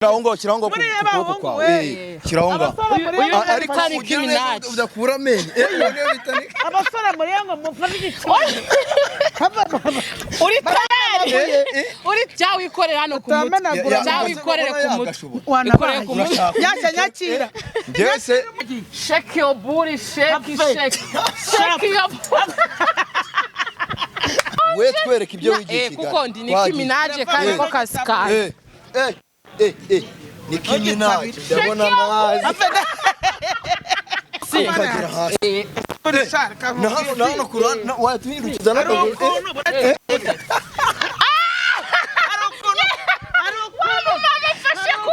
Shyira ngaho, shyira ngaho ku Mureba kuboko abahungu kwawe. we. Shyira aho ngaho. Abasore mureba Ah, ariko bita Nicki ugira neza Minaj. udakura amenyo. Uyu niyo bita Nicki. Abasore mureba ngo mufate igiciro. Uri tayari? Uri jya wikorera hano ku mutwe. Utamenagura. Jya wikorere ku mutwe. Wanabaye. Ikorere ku mutwe. Nyashya nyakira. Njyewe se Shake your booty, shake, shake. Shake your booty. We twereke ibyo wigiye i Kigali. Kuko ndi Nicki Minaj kandi ko kazi kawe. Nicki Minaj, ndabona amazi ukagera hasi. Na hano ku ruhande watuhindukiza n'akaguru. Mama mfashe ku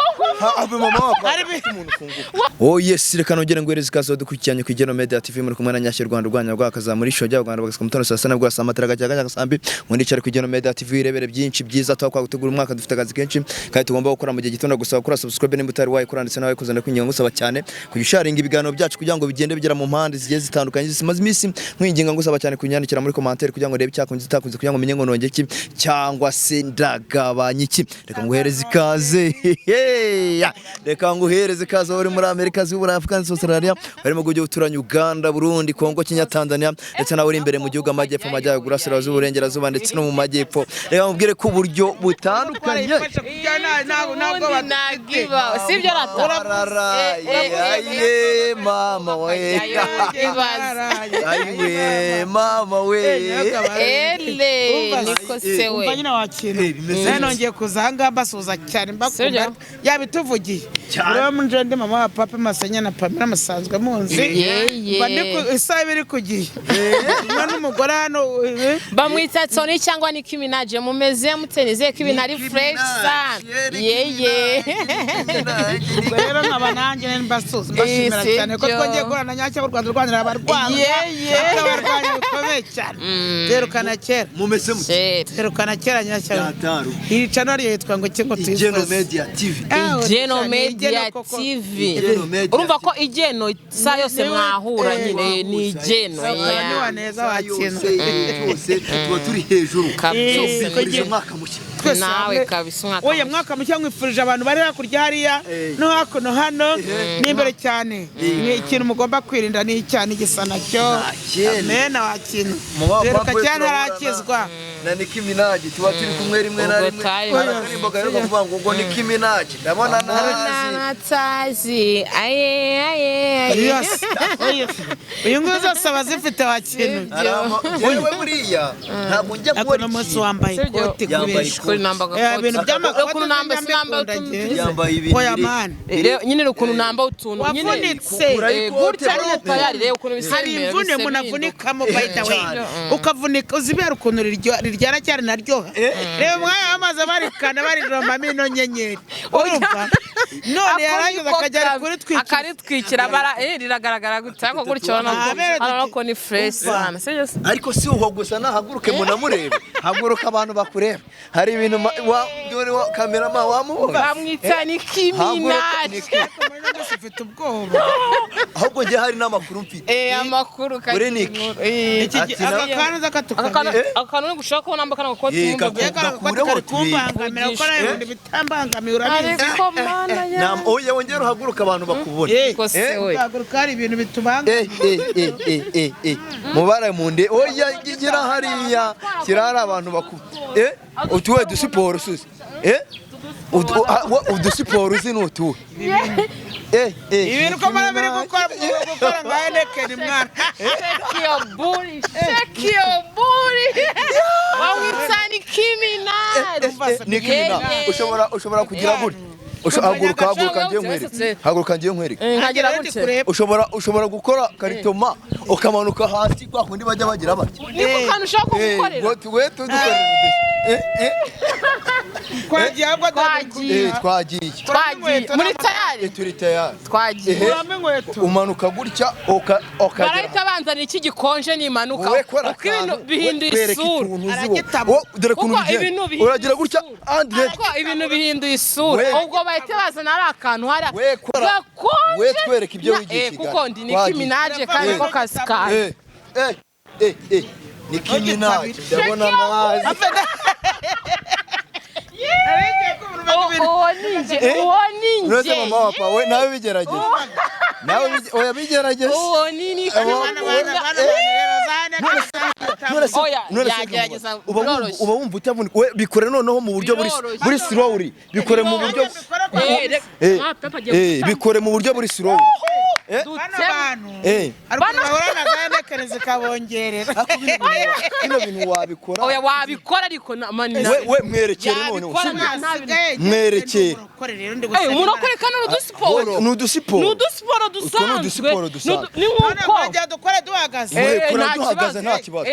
Abe mama wako afite umuntu ufunguka. Oh yes, reka nongere nguhereze ikaze dukurikiranye ku Igeno Media TV, muri kumwe na Nyashya Rwanda rwanya rwakaza muri show rya Rwanda bagasika mutano saa sita bwa saa matara gacya gacya sambi ubundi icare ku Igeno Media TV irebere byinshi byiza tuba kwagutegura umwaka. Dufite akazi kenshi kandi tugomba gukora mu gihe gito. Gusaba gukora subscribe nimba utari wayikora, ndetse nawe kuzana kwinginga ngusaba cyane kujya ibiganiro byacu kugira ngo bigende bigera mu mpande zigiye zitandukanye. Zimaze iminsi nkwinginga ngusaba cyane kunyandikira muri commentaire kugira ngo ndebe icyakunze itakunze, kugira ngo menye ngo nongeye iki cyangwa se ndagabanya iki. Reka nguhereze ikaze, reka nguhereze ikaze uri muri Amerika z'Uburayi, Afurika, Australia, bari mu gihugu uturanye, Uganda, Burundi, Kongo, Kenya, Tanzania, ndetse nawe uri imbere mu gihugu, amajyepfo, amajyaruguru, burasirazuba, uburengerazuba ndetse no mu majyepfo. Reka mubwire ko uburyo butandukanye. Ubundi nagiba. Sibyo rata? Araraye mama we, ayiwe mama we. Ele niko se Umva we. nyine wakina. Bimeze Nawe nongeye kuza aha ngaha mbasuhuza cyane, mbakunda. Sibyo? Yabituvugiye. Cyane. Rero nje ndi mama wa Papa Masenya na Pamela, musanzwe munzi. Yeye. Mba ndi isaha ibiri ku gihe kumwe n'umugore hano. Bamwita Tony cyangwa Nicki Minaj. Mumeze mute? Nizeye ko ibintu ari fresh sana. Yeye. Ubwo rero nkaba nanjye nari mbasuhuza, mbashimira Eh, cyane ko sibyo. twongeye guhura Nyacyo u Rwanda rwanira abarwanya, Yeye. abarwanya bikomeye cyane. Terukana kera. Mumeze mute? Shit. Terukana kera, Nyacyo. Yataru. Iri channel yitwa ngo iki ngo Igeno tuyisoze? Media TV. Ah, Igeno ni Media Igeno koko. TV. Igeno Media. Urumva ko igeno saa yose Niwe- mwahura nyine ni igeno. Ukaba Yeah. niwa neza wakina. Yose tuba turi hejuru. Kabisa. Tubifurije umwaka mushya. Twese Nawe hamwe. kabisa umwaka Oya, mushya. mwaka mushya nkwifurije abantu bari hakurya hariya no hakuno hano n'imbere cyane. Ni ikintu mugomba kwirinda, ni icyana igisa nacyo. Kera. Amena wakina. Mama wa Zeruka Papa cyane turahura harakizwa. Na Nicki Minaj tuba turi kumwe rimwe na Ubwo rimwe. tayo. Hari akaririmbo gaheruka kuvuga ngo Nicki Minaj ndabona ntazi. Natazi aye aye aye. Yes. Uyu nguyu zose aba azifite wakina. Yewe, buriya ntabwo njya Ariko kubona uno munsi ikintu. wambaye Sibyo? ikoti Yambaye kubeshya. ikoti. Kuri namba Eh, ibintu by'amakoti ukuntu namba sinamba sinyambikunda utuntu njye. Yambaye ibintu Oya biri- man. Rero nyine ukuntu namba utuntu nyine. Wavunitse. Kugura ikote Gutya nyine bro. tayari, reba ukuntu bisa. Hari bimera, imvune bisa umuntu bihinduka. avunikamo, by the way. Cyane. Ukavunika uzibera ukuntu riryana cyane naryoha. Reba umwanya w'amazi barikana bariromamo ino nyenyeri, urumva none Ako yarangiza niko akajya kuritwikira. Akaritwikira bara riragaragara gutya, ariko gutya urabona ko Ahabera urabona ko ni fresh sana, sibyo se? Ariko si uho gusa, nahaguruke munamurebe. Haguruka abantu bakureba. Hari ibintu dore wa kamerama wamubonye. Bamwita Nicki Haguruka, Minaj. Nicki. Ufite ubwoba. Ahubwo njye hari n'amakuru mfite. Amakuru Kuri Nicki. Iki Ati aka kantu uza Aka katukabira. kantu uri gushaka ko namba kano gakoti wumva. Gakureho Kari turebe. kumbangamira kuko nawe ibintu bitambangamiye urabizi. Ariko mana ya Oya, wongere uhaguruke abantu bakubone. Ko se we. Ugahaguruka hari ibintu bitubangamiye. Mubara munde, oya, gira hariya, shyira hari abantu baku utuwe dusiporo suzi udusiporo uzi ni utuwe Ibintu uko mbona biri gukora nka Heineken mwana. Shake your booty, shake your booty. Bamwita Nicki Minaj. Nicki Minaj. Yeah. Ushobora kugira gutya. Haguruka, haguruka ngiye nkwereke, haguruka ngiye nkwereke. Nkagira gutya. Ushobora gukora karitoma ukamanuka hasi kwa kundi bajya bagira batya. Niko kantu ushaka gukorera. Ngo tuwe tudukorera udushya. Twagiye ahubwo. Twagiye. Twagiye. Twagiye muri tayari. Turi tayari. Twagiye. Kuramo inkweto. Umanuka gutya ukagera Barahita banzanira iki gikonje nimanuka. Wowe kora Uko ibintu akantu, bihinduye twereke isura. utuntu uzi wowe. Aragitaba. Wowe, dore ukuntu Kuko bigenda. ibintu bihinduye Uragira gutya isura. Andre. Kuko ibintu bihinduye isura. Ubwo bahita bazana ari akantu hari We kora. gakonje. We twereke ibyo wigiye i Kigali. Kuko ndi Nicki Twagiye. Minaj kandi ko kazi kawe. Nicki Minaj, ndabona nazi. Uwo ni njye, uwo ni Uretse njye. mama wa papa we nawe bigerageze, nawe oya bigerageze. Uwo ni Nicki. None se, Oya, none se yagerageza, uba wumva, biroroshye. uba wumva utavunika we? Bikore noneho mu buryo buri Biroroshye. buri slowly, bikore mu buryo Papa agiye gutanga. bikore mu buryo buri slowly. Bano bantu hari ukuntu bahura na za nekere zikabongerera. Ariko bino bintu wabikora. Oya, wabikora ariko mani We mwerekere noneho. Yabikora Sibyo? nta bintu. Mwerekere. Umurokore kano ni udusiporo. Ni udusiporo. Ni udusiporo Utwo ni dusanzwe. udusiporo dusanzwe. Ni nk'uko Twajya dukora duhagaze. Mwe, kora nta duhagaze kibazo. nta kibazo.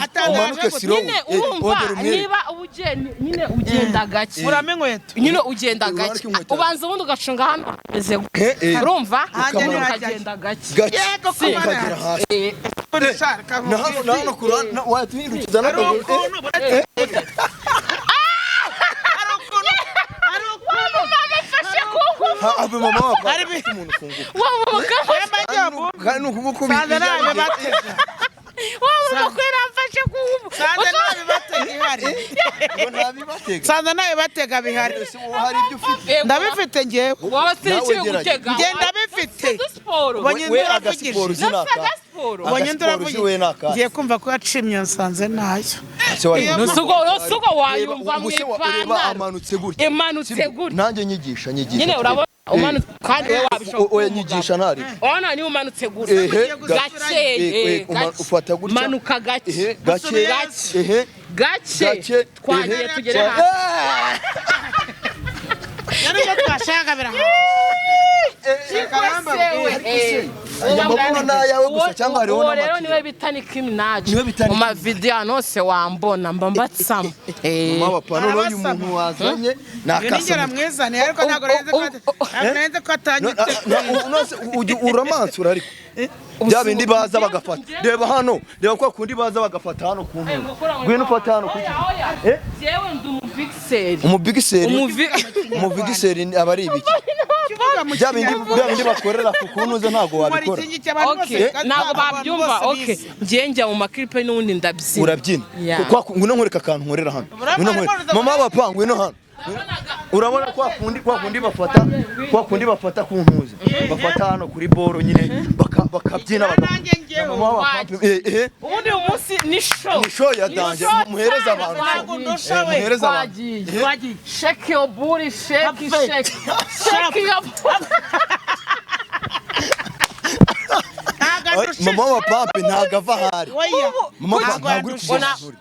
Atangaje Umanuke gute? slow. Nyine urumva Wongera umwereke. niba ugenda nyine ugenda gake. Urame inkweto. Nyine ugenda Urabona gake. ko inkweto- Ubanza ubundi ugacunga hano hameze gutya. Urumva? Hanjye Ubundi ntihajyayo. ukagenda gake. Gake. Yego, Ukagera kumara. hasi. Urashaka Na hano ku ruhande watuhindukiza Hari n'akaguru. ukuntu hari ukuntu hari ukuntu Mama afashe ku ngufu. Abe mama wa papa Hari afite umuntu ku ngufu. Wa mugabo. Kandi ni ukuboko Sanze nabi batega. Wa mugabo afashe ku ngufu. Sanze nabi batega ihari. Ngo ntabibatega. Sanze nabi batega bihari. Ese wowe hari ibyo ufite? Ndabifite njyewe. Wowe si Nawe icyo gerageza. gutega. Njye ndabifite. Udusiporo. Ubonye We ndura agasiporo avugije. uzi ni aka. Agasiporo. Ubonye ndura Agasiporo uzi we ni aka. Ngiye kumva ko yacimye nsanze nayo. Ese wari- Nusugo wayumva mu Ubu se ureba ipantaro. amanutse gutya. Imanutse Sibyo? gutya. Nanjye nyigisha, nyigisha. Nyine urabona umanutse kandi wowe wabishobora. Oya, nyigisha ntari. Urabona niba umanutse gutya. Ehe, Gake. Gake. Ufata gutya. Manuka gake. Ehe, gake. Gake. Ehe, Gake. gake. Twagiye Ehe. tugere hasi. Yari ibyo twashakaga birahari. Aya mabuno ni ayawe gusa cyangwa hariho Uwo rero n'amatiro? niwe bita Nicki Minaj. Niwe bita Mu Nicki mavidewo ahantu hose wambona mba mbatsamo. Mama papa, noneho uyu Arabasaba. muntu wazanye ni Uyu ni ngera akasamutwe. mwiza ni ariko ntabwo narenze ko atanyitse. Ujya uramansura ariko bya bindi baza bagafata, reba hano, reba kwa kundi baza bagafata hano ku ntugu. Ngwino ufate hano ku Oya, jewe ndi umuvigiseri. Umubigiseri. Umuvi Umubigiseri aba ari ibiki? Kivuga mu Bya bindi, Kinyarwanda. bya bindi bakorera ku kuntuze ntabwo wabikora. Umara ikingi cy'abantu Okay, bose, ntabwo abantu babyumva. bose Okay, bize. ngiye njya mu maklipe n'ubundi ndabyina. Urabyina. Yeah. Ngwino nkwereka akantu nkorera hano. Urabona Ngwino nkwereka. arimo Mama papa, ngwino hano. Urabona kwa kundi bafata ku ntuze, bafata hano kuri boro nyine bakabyina Nanjye njyewe. Mama papa, Ubundi uyu munsi ni show. Ni show ya danger. Ni show Muhereze cyane. abantu. Ntabwo ndusha we. Muhereze abantu. Twagiye. Twagiye. Shake your booty, shake, Hape. shake. Shake your booty. Ntabwo andusha. Mama wa pampe ntabwo ava ahari. Oya. Mama Ntabwo pampe ntabwo uri andusha. kuva ahuri.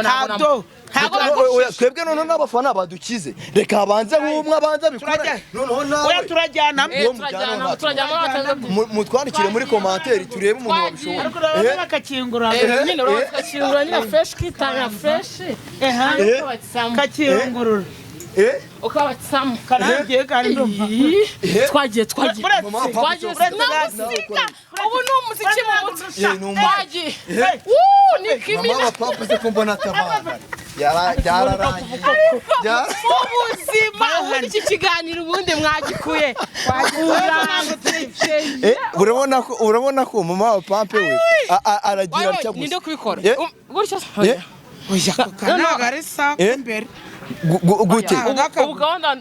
Ntabwo. Ntabwo Oya, twebwe noneho n'abafana badukize, reka abanze nk'umwe abanze abikore Turajya. noneho Oya nawe. turajyana. Uwo mujyana nta Turajyana. Mutwandikire muri commentaire turebe umuntu wabishobora. Ariko urabona bakakingura. Nyine urabona tukakingura nyine fresh kitanga fresh. Ukabatsamo. Kakingurura. Ukabatsamo. Karangiye kandi ndumva. Twagiye, twagiye. Mama pampe Twagiye. Nagusiga. Ubu ni umuziki mu mutwe. Twagiye. Woo, Nicki Mama Minaj. wa pampe se ko mbona atabangara? Byararangiye. Ubuzima ubundi iki kiganiro ubundi mwagikuye. Urabona ko mama wa pampe we aragira atya Ninde gusa. kubikora? Gutya. Eh? Oya, kuko ntabwo ari sawa imbere. Gute? Ubu gahunda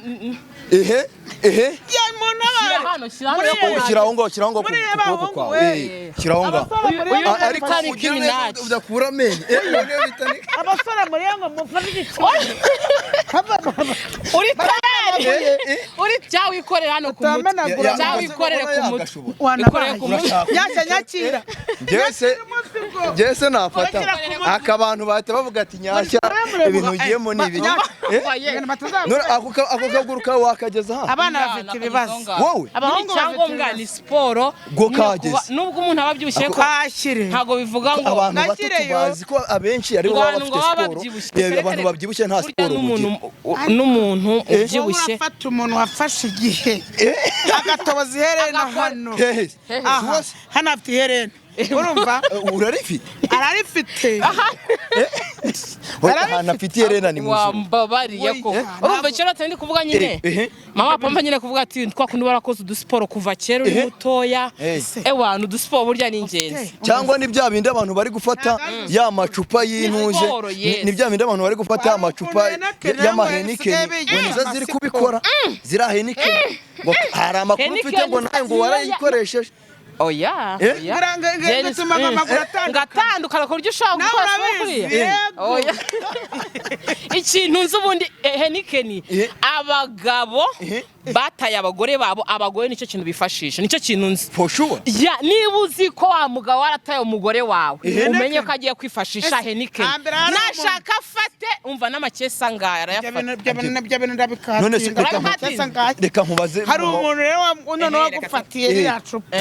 Ehe, ehe. Ya muntu shyira abaye. hano, shyira hano. Shyira aho ngaho, shyira aho ngaho ku Muri kuboko abahungu kwawe. we. Shyira aho ngaho. Abasore muri Uyu Ariko bita Nicki ugira neza Minaj. udakura amenyo. Uyu niwe bita Nicki. Abasore muri ngo mufate igiciro. Uri tayari. Uri jya wikorera hano ku mutwe. Utamenagura. Jya wikorere ku mutwe. Yagashobora. Ikorere ku mutwe. Nyashya nyakira. Njyewe se nafata aka abantu bahita bavuga ati nyashya ibintu ugiyemo ni ibiki? None ako kaguru kawe wakageza hano? Abana bafite ibibazo. Wowe Abahungu bafite icyangombwa ni siporo. Bwo Nyine kageze. Nubwo umuntu aba abyibushye ko Kashyire. ntabwo bivuga ngo Abantu bato Nashyireyo. tubazi ko abenshi aribo ngo baba abantu ngo bafite baba siporo. babyibushye. Abantu babyibushye nta Burya siporo n'umuntu mugira. n'umuntu Wowe ubyibushye urafata umuntu wafashe igihe agatoboza iherena Agakora. hano. Hehe. Aha, hano afite iherena. Urumva? Urarifite? Ararifite. Oya, ahantu afite iherena ni muzima. Wambabariye Oya, ko ntabwo- urumva icyo natwe ndi kuvuga nyine, Eh, eh. mama pampa nyine kuvuga ati twa kundi warakoze udusiporo kuva kera uri Eh. mutoya. Eh. Ewana, udusiporo burya ni ingenzi. Cyangwa ni bya bindi abantu bari gufata ya macupa y'intuze? Siporo, yes. Ni bya bindi abantu bari gufata ya macupa Hari ukuntu y'amahenikeni Heineken ngo nizo ziri amasiporo. kubikora ziriya Heineken, ngo hari amakuru mfite ngo Heineken nawe ngo warayikoresheje. Oya. Eh? Oya. Ngira ngo Yes. bituma amaguru atandukana. Ngatandukana ku buryo ushobora Nawe gukora siporo urabizi. kuriya. Yego. Oya. Ikintu nzi ubundi, Heineken, Eh. abagabo Eh. bataye abagore babo, abagore nicyo kintu bifashisha, nicyo kintu nzi. For sure. Ya, niba uzi ko wa mugabo warataye umugore wawe, Eh. umenye ko agiye kwifashisha Ese, Heineken. hambere hari Nashaka afate, umva, n'amakesi angahe arayafata. Ibyo bintu ndabikatinda. None se reka Ndabikatinda. Ngahe. Reka nkubaze. Hari mama. umuntu rero noneho Ehe, reka wagufatiye Eh. ririya cupa,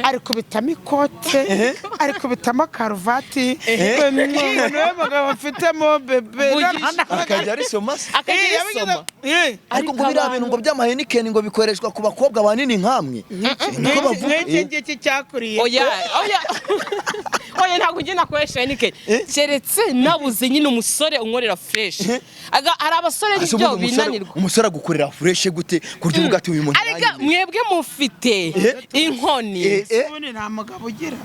arikubitamo ikote, arikubitamo karuvati, niwe mugabo mfitemo bebe. Vugisha. Akajya arisoma se? Akagira isoma. Ariko ngo biriya bintu ngo by'amahenikeni ngo bikoreshwa ku bakobwa banini nkamwe, niko bavuga. Nk'iki ngiki cyakuriye. Oya, oya, oya, ntabwo njye nakoresha Heineken, Eh? keretse nabuze nyine umusore unkorera fresh. Hari abasore Ese n'ibyo ubundi umusore- binanirwa. Umusore agukorera fresh gute ku buryo uvuga ati uyu muntu Arega aranyemeje? mwebwe mufite Eh? inkoni. Eh, eh. Ubundi nta mugabo ugira.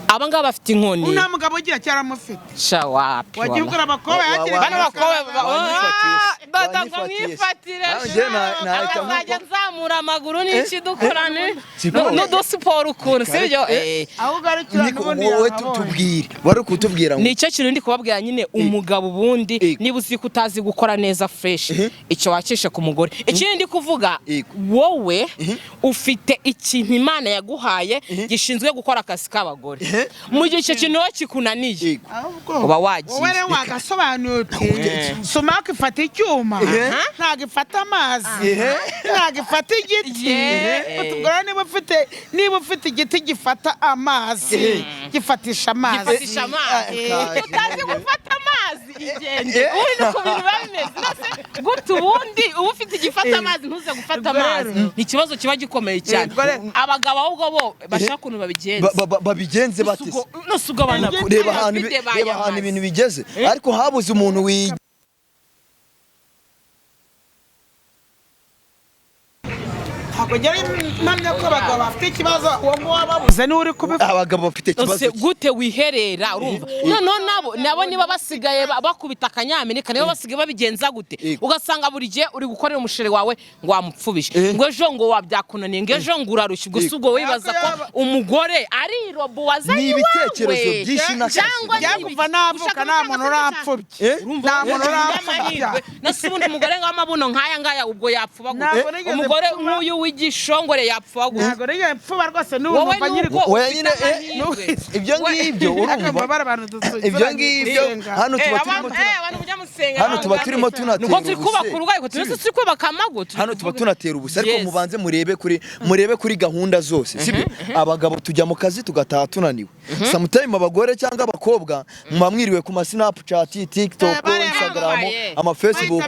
Aba ngaba bafite inkoni. Nta mugabo ugira, cyaramufite. Sha, wapi. Wagiye Wala. ubwira abakobwa hakiri Bano kare. bakobwa Wanyifatiye se. dada ngo Wanyifatiye se. mwifatire. Nawe njye nahita Akazajya nzamura amaguru n'iki, dukorane Siporo. n'udusiporo ukuntu, sibyo? Eh. Aho ugarukira Niko n'ubundi wowe yahabonye. tubwire, wari kutubwira ngo Nicyo kintu ndi kubabwira nyine, umugabo ubundi Yego. niba uzi ko utazi gukora neza fresh, Mhm. icyo wakishe ku mugore. Ikindi ndi kuvuga, Yego. wowe ufite ikintu Imana yaguhaye gishinzwe gukora akazi k'abagore. Mhm. Mu gihe icyo kintu wowe kikunaniye, Yego. Ahubwo uba wagiye. Wowe rero wagasobanuye uti sumaka ifata icyuma, ntabwo ifata amazi, ntabwo ifata igiti. Yeah. Utubwira niba ufite igiti gifata amazi, gifatisha amazi. Gifatisha amazi. Eh. Utazi gufata amazi, igende. Ubundi uko ibintu biba bimeze. Nase gute ubundi uba ufite igifata amazi ntuze gufata Ubwo amazi? rero- Ni ikibazo kiba gikomeye cyane. Ubwo rero- Abagabo ahubwo bo bashaka ukuntu babigenza. Babigenze bate se? Nose ubwo abana Reba ahantu reba ahantu ibintu bigeze, ariko habuze umuntu wi Ntabwo njya mpamya ko abagabo bafite ikibazo, uwo nguwo wababuze niwe uri kubivuga. Abagabo bafite ikibazo Ese gute wiherera? Urumva noneho nabo niba basigaye bakubita akanyamerika, niba basigaye babigenza gute? Yego. Ugasanga buri gihe uri gukorera umusheri wawe ngo wamupfubije, Eh. ngo ejo ngo wabyakunaniye, ngo ejo ngo urarushye. Ubwo si ubwo wibaza ko Yaba- umugore ari robo wazanye Ni ibitekerezo iwawe? byinshi n'akazi. Cyangwa ni Njya kuva navuka Ushaka nta muntu amafaranga. urapfubye. Eh? Nta muntu urapfubya. Amahirwe. Nase ubundi umugore nk'amabuno nk'aya ngaya ubwo yapfuba gute? Ntabwo nigeze Umugore mpfuba. nk'uyu w'igishongore yapfuba gute? Ntabwo nigeze mpfuba rwose, n'ubu Wowe numva nyiri nuko Oya ufite nyine, amahirwe. Ibyo ngibyo Ariko urumva mbabara abantu ibyo ngibyo hano tuba turimo Abantu mujya musenga. Hano tuba turimo tunatera Nuko turi kubaka ubuse. urugo, ariko turi kubaka amago. Hano tuba tunatera ubusa, ariko Yes. mubanze murebe kuri gahunda zose, sibyo? Abagabo tujya mu kazi tugataha tunaniwe. Sometime abagore cyangwa abakobwa muba mwiriwe ku ma Snapchat, TikTok, Eh, bariya Instagram, babaye. ama Facebook,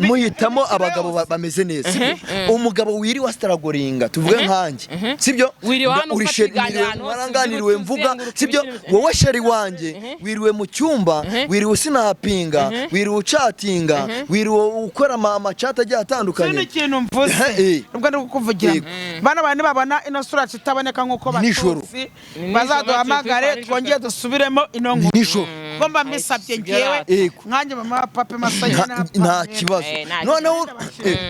muhitamo abagabo bameze neza, sibyo? Umugabo wiriwe asitaragoringa, tuvuge nkanjye, sibyo? Wiriwe hano Uri ufata chéri, ibiganiro ahantu hose, waranganiriwe ubyuka mvuga, uzenguruka sibyo? ibintu- Wowe chéri wanjye wiriwe mu cyumba, wiriwe usinapinga, wiriwe ucatinga, wiriwe ukora ama chat agiye atandukanye. Ikindi kintu mvuze, Eh. ubwo ndi kukuvugira, Yego. bano bantu babona ino sura itaboneka nk'uko Nijoro. batuzi, bazaduhamagare Nijoro. twongere dusubiremo ino nkuru, Nijoro. kuko mba mbisabye ngewe Yego. nkanjye mama wa pape Masayi. Nta kibazo. Nta Noneho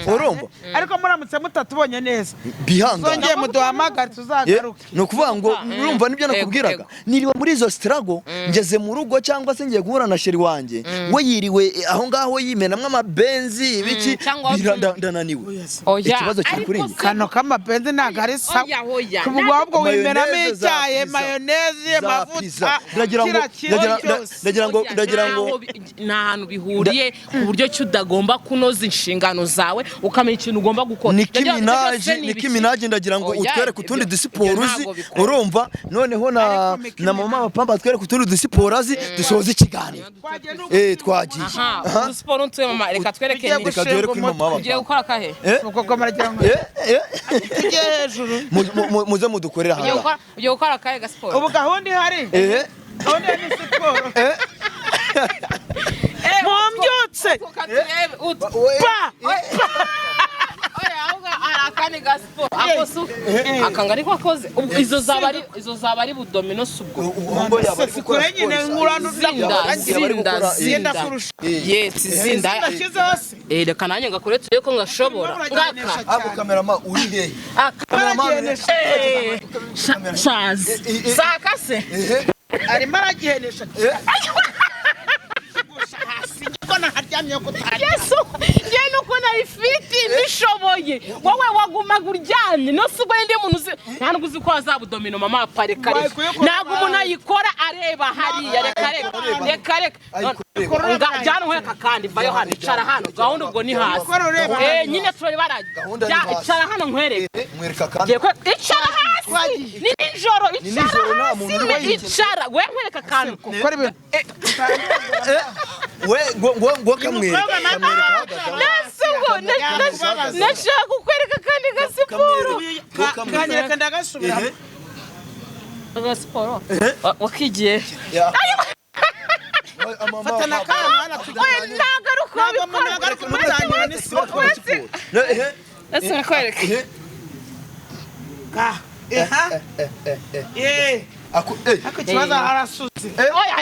urumva Ariko muramutse mutatubonye neza, bihangane. zongeye muduhamagare, tuzagaruke. Ni ukuvuga ngo urumva nibyo Yego, nakubwiraga, yego. niriwe muri izo struggle, ngeze mu rugo cyangwa se ngiye guhura na chéri wanjye, we yiriwe aho ngaho yimenamwo amabenzi ibiki, Cyangwa ndananiwe. Oya, Ikibazo kiri kuri ariko njye. se- Kano k'amabenzi ntabwo ari sawa. Oya, oya. Ku ahubwo wimeramo Mayonnaise za icyayi, pizza. mayoneze, Za amavuta, pizza. Ndagira ngo kiriya kintu cyose. Ndagira ngo Oya, ndagira ngo nta hantu bihuriye ku buryo ki udagomba kunoza inshingano zawe, ukamenya ikintu ugomba gukora. Nicki Ibyo Minaj, byose ni Nicki ibiki? Minaj, ndagira ngo Oya, utwereke utundi ibyo dusiporo uzi. ntabwo bikora. Urumva, noneho na Ariko Nicki na mama Pampa atwereke utundi dusiporo azi, dusoze ikiganiro. Twagiye. Aha, udusiporo ntuye, mama, reka twereke. Tugiye Reka duhere kuri mama Ugiye Pampa. gukora akahe? Ubwo ko maragira ngo tujye hejuru. Muze mudukorere Ugiye aha. ugiye gukora akahe gasiporo? Ubu gahunda ihari, gahunda ihari ni siporo. Mumbyutse. Turebe Pa. Oya, ahubwo hari akandi gasiporo ako si akanga ariko akoze. Ubwo izo zaba ari budomino si ubwo? Ubwo yaba ari gukora Sikore nyine siporo. nkurana. Zinda. Yaba ari Zinda. gukora- Zinda. Genda kurusha. Yes, zinda. Ndashyizeho se. Reka nanjye ngakore turebe ko ngashobora ngaka. Ako kamerama uri hehe? Aka. Kameramani. Aragihenesha. Shazi sakase. Arimo aragihenesha kigusha hasi ko naharyamye ko utari. Yesu, njye nuko nari fiti mbishoboye, wowe wagumaga uryamye. No si ubwo ndi muntu uzi, nta nubwo uzi ko wazabudomino. Mama, pareka, reka. Wayikwiye Ntabwo umuntu ayikora areba hariya. Reka, reka, reka, reka. Ayikureba. Jyana nkwereka kandi vayo hano, icara hano. Gahunda ubwo ni hasi. Ukora ureba. Nyine turareba barajya. Gahunda ni Jya, hasi. icara hano nkwereke. Mwereka kandi. Ngiye icara hasi, ni nijoro. Icara Nijoro, nta hasi. muntu uri wayicaye. Icara we nkwereka akantu. Gukora ibintu. We ngo kamwereka. Umukobwa nawe- Kamwereka ahagaze. Nasi ubwo nashaka kukwereka akandi gasiporo. Kanyereka ndagasubira. Agasiporo wakigiye. Ya. Fata na kana mwana tujya. Oya, ntabwo ari uko Ntabwo umuntu babikora. agaruka kumutangira ni siporo. Ese nkwereke. Ka. Eha. Ariko ikibazo arasuze. Oya,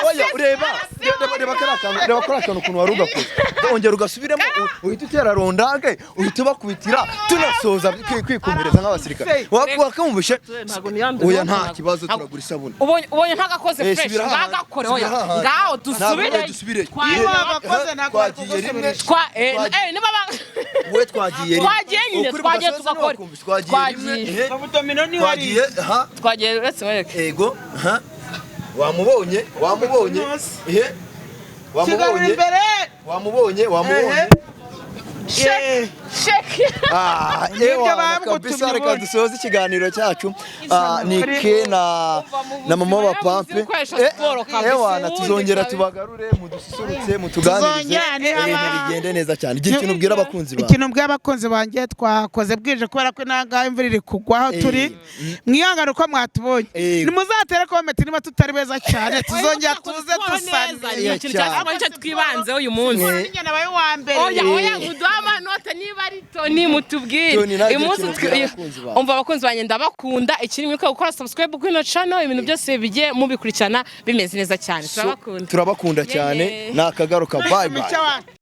Oya, ureba reba reba kariya kantu, reba kariya kantu ukuntu wari ugakoze. Ongera ugasubiremo, uhita utera rondage, uhita ubakubitira, tunasoza kwikumireza nk'abasirikare. Wakumvishe? Oya, nta kibazo, turagura isabune. Ubonye ntagakoze fresh. Subira hahandi. Ngagakore, oya. Subira hahandi. Ngaho Ntabwo dusubire. dusubire. Iyo wagakoze ntabwo bari Twagiye rimwe. kugusubirisha. Twa niba We twagiye rimwe. Twagiye nyine, Ukuri twagiye bugasoza tugakora. ntiwakumvishe. Twagiye rimwe. Twagiye. Ubudomino ni wari. Twagiye ha. Twagiye, uretse nkwereke. Ego ha, wamubonye, wamubonye. Kigarura Wamubonye. imbere. Wamubonye, wamubonye. Sheke. Ah, Nibyo ewana bagutumye kabisa, reka ubundi. dusoze ikiganiro cyacu. Ni ke na mama wa Pampe. Gukoresha siporo kabisa. Ewana, Ubundi tuzongera kabisa. tubagarure, mudususurutse, mutuganirize, Tuzongera, ibintu bigende neza cyane. Igira ikintu ubwira abakunzi bawe. Ikintu mbwira abakunzi banjye, twakoze bwije kubera ko inanga imvura iri kugwa aho turi. Mwihangane uko mwatubonye. Nimuzatere comment niba tutari beza cyane, tuzongera tuze dusane. Ni ikintu cya siporo nicyo twibanzeho uyu munsi. Njye nabaye uwa mbere. Oya, oya, muduhe amanota niba ari Tony, mutubwire. Tony, nawe Uyu munsi gira ikintu ubwira abakunzi bawe. Umva, abakunzi banjye ndabakunda. Ikindi, mwibuke gukora subscribe kuri ino channel, ibintu byose bigiye mubikurikirana bimeze neza cyane. Turabakunda. Turabakunda cyane. Yeye. Ni akagaruka, bye bye. Mico wacu.